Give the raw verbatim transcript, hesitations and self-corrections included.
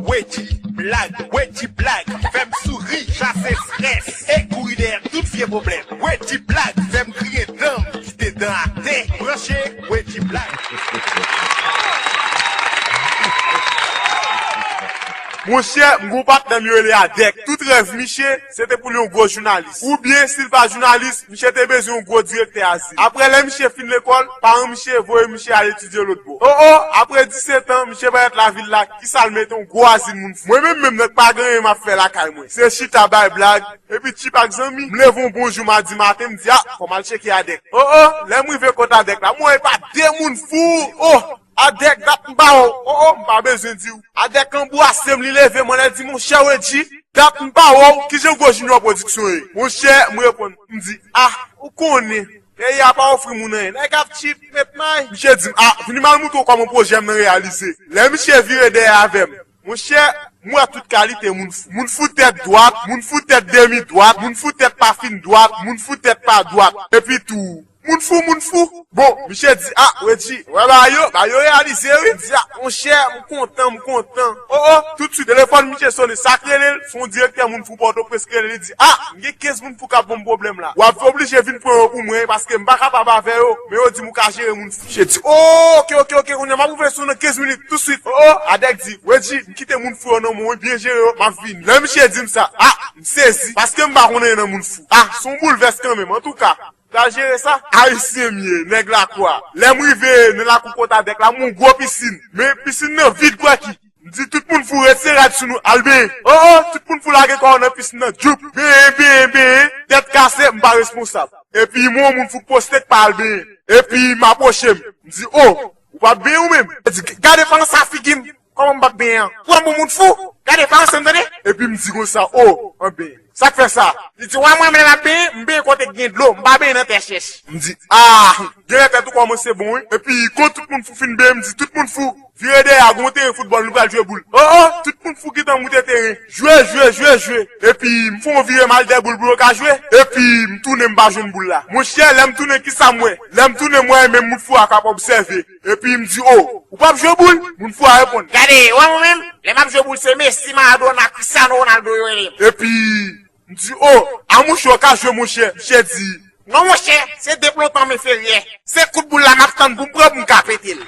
Wedji Blag, Wedji Blag, fè m souri, chase strès, e kouri dèyè tout vye pwoblèm. Wedji Blag, fè m griyen dan m, kite dan atè, branche, Wedji Blag. Monchè, m gon patnè m yo rele Adèk. Tout rèv miche, se te pou li yon gwo jounalis. Oubyen, si l pa jounalis, miche te bezwen yon gwo direktè azil. Apre lè miche fin lekòl, paran miche voye miche al etidye lòt bò. O o, apre disèt an, miche parèt lavil la, kisa l mete yon gwo azil moun fou. Mwen menm menm nèg pa gen anyen m ap fè lakay mwen. Se chita bay blag, epi tchip ak zanmi. M leve yon bon jou madi maten, m di, a, fò m al tcheke Adèk. O o, lè m rive kot Adèk la, m wè e pa de moun fou. O, Adèk, dat m pa wè w. O o, m pa bezwen di w. Adèk anbrase m, li leve m, li di, monchè Wedji, dat m pa wè w, kijan gwo Junior Production ye? Monchè, m reponn, m di, a, ou konnen, peyi a pa ofri moun anyen. Nèg ap tchip, met may. Misye di m, a, vini m al moutre w kòman pwojè m nan reyalize. Lè misye vire dèyè avè m, monchè, m wè tout kalite moun fou. Moun fou tèt dwat, moun fou tèt demi dwat, moun fou tèt pa fin dwat, moun fou tèt pa dwat. Epi tou, moun fou, moun fou. Bon, misye di, a, Wedji, wè bagay yo, bagay yo reyalize, wi. M di, a, monchè, m kontan, m kontan. O o, toutswit, telefòn misye sonnen, sa k rele l, se yon direktè moun fou Pòtoprens k rele l, li di, a, m gen kenz moun fou k ap ban m pwoblèm la. W ap oblije vin pran yo pou mwen, paske m pa kapab avè yo, men yo di m ou ka jere moun fou. Misye di, o, oke, oke, oke, kounye a m ap ouvri sou nan kenz minit, toutswit. O o, Adèk di, Wedji, m kite moun fou yo nan men w, wi, byen jere yo, m ap vini. Lè misye di m sa, a, m sezi, paske m pa konn anyen nan moun fou. A, se yon boulvès kanmenm, antouka. Pral jere sa? Ayisyen m ye, nèg lakwa. Lè m rive nan lakou kot Adèk la, m wè yon gwo pisin. Men pisin nan vid kwè ki. M di tout moun fou retire rad sou nou, al benyen. O o, tout moun fou lage kò yo nan pisin nan, djoup. Benyen, benyen, benyen, tèt kase, m pa responsab. Epi m wè yon moun fou poste k pa al benyen. Epi m apwoche m. M di, o, ou p ap benyen ou menm? Li di, gade pandan sa figi m. Kòman m p ap benyen an? Pran bon moun fou, gade pa ansanm tande. Epi m di konsa, o, anben, sa k fè sa? Li di, wè mwen menm lè m ap benyen, m benyen kote k gen dlo, m pa benyen nan tè chèch. M di, a, genlè tèt ou kòmanse bon, wi. Epi, kon tout moun fou fin benyen, m di, tout moun fou, vire dèyè a, gon teren foutbòl, nou pral jwe boul. O, o, tout moun fou gentan moute teren. Jwe, jwe, jwe, jwe. Epi, m fè yon vire m al dèyè boul pou yo ka jwe. Epi, m tounen, m pa jwenn boul la. Monchè, lè m tounen, kisa m wè? Lè m tounen, m wè menm moun fou a k ap obsève. Epi m di, o, ou p ap jwe boul? Moun fou a reponn, gade, wè mwen menm, lè m ap jwe boul, se Messi, Maradona, Cristiano Ronaldo yo rele m. Epi m di, o, a mouche w ka jwe, monchè. Misye di, non, monchè, se de plontan men feryè. Se kout boul la m ap tann pou m pran pou m ka pete l.